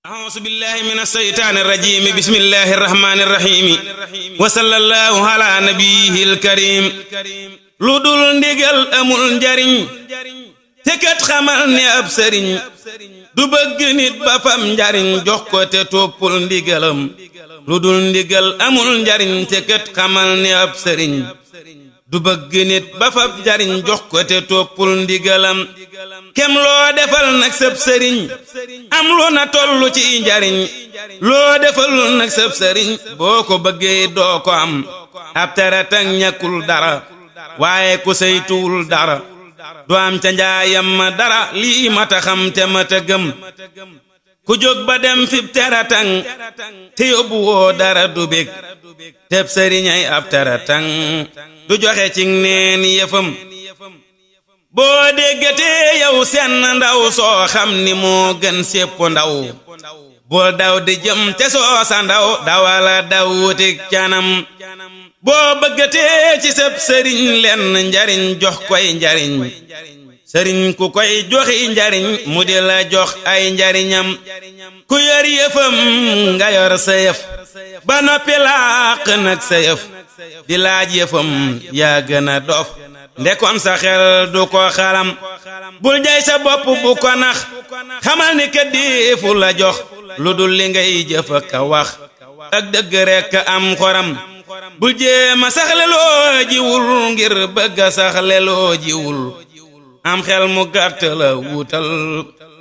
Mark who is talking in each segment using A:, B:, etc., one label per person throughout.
A: أعوذ بالله من الشيطان الرجيم بسم الله الرحمن الرحيم وصلى الله على نبيه الكريم lu dul ndigal amul njariñ te kat xamal ne ab sëriñ du bëgg nit ba fam njariñ jox ko te toppul ndigalam lu dul ndigal amul njariñ te kat xamal ne ab sëriñ du bëgg nit ba fam njariñ jox ko te toppul ndigalam kem loo defal nag sab sëriñ am lu na tollu ci njariñ loo defalul nag sab sëriñ boo ko bëggee doo ko am ab taratang ñàkkul dara waaye ku saytuwul dara du am ca njaayam ma dara lii mata xam te mata gëm ku jóg ba dem fib taratang te yóbbu woo dara du bég teb sëriñay ab taratang du joxe ci neen yëfam boo déggatee yow seen ndaw soo xam ni moo gën sépp ndaw boo daw di jëm te soo sa ndaw dawala daw wutik canam boo bëggatee ci sab sëriñ lenn njariñ jox koy njariñ sëriñ ku koy joxi njariñ mu di la jox ay njariñam ku yor yëfam nga yor sa yëf ba noppi làq nag sa yëf di laaj yëfam yaa gën a dof ndekon sa xel du ko xalam bul jay sa bopp bu ko nax xamal ni ka deefu la jox lu dul li ngay jëf ak a wax ak dëgg rekk am xoram bul jéema saxle loo jiwul ngir bëgg a saxle loo jiwul am xel mu gàtt la wutal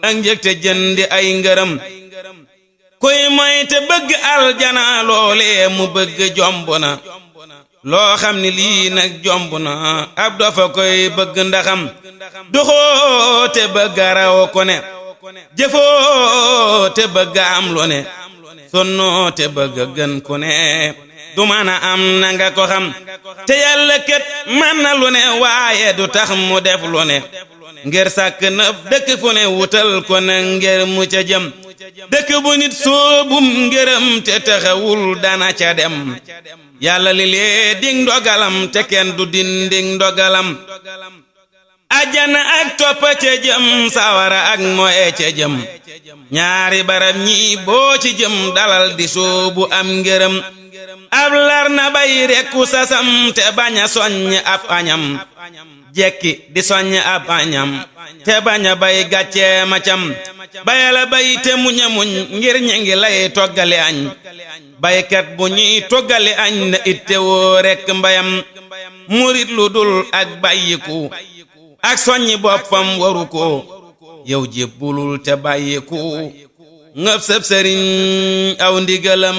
A: ak njëg te jëndi ay ngërëm kuy moy te bëgg aljana loolee mu bëgg jomb na loo xam ni lii nag jomb na ab dofa koy bëgg ndaxam doxoo te bëgg raw ko ne jëfoo te bëgg am lu ne sonnoo te bëgg gën ku ne du mën a am na nga ko xam te yàlla kat mën na lu ne waaye du tax mu def lu ne ngir sàkk na dëkk fu ne wutal ko ne ngir mu ca jëm dëkk bu nit soobum ngërëm te taxawul dana ca dem yàlla li lee ding ndogalam te kenn du dinding ndogalam ajjana ak toppa ca jëm sawara ak moye ca jëm ñaari barab ñi boo ci jëm dalal di soobu am ngërëm ab lar na bay rekku sasam te bañ a soññ ab añam jekki di soññ ab añam te bañ a bay gàccee macam bayala bay te muñ a muñ ngir ñi ngi lay toggale añ baykat bu ñuy toggale añ na itte woo rekk mbayam murit lu dul ak bàyyiku ak soññi boppam waru ko yow jébbulul te bàyyiku ngëp sëb sëriñ aw ndigalam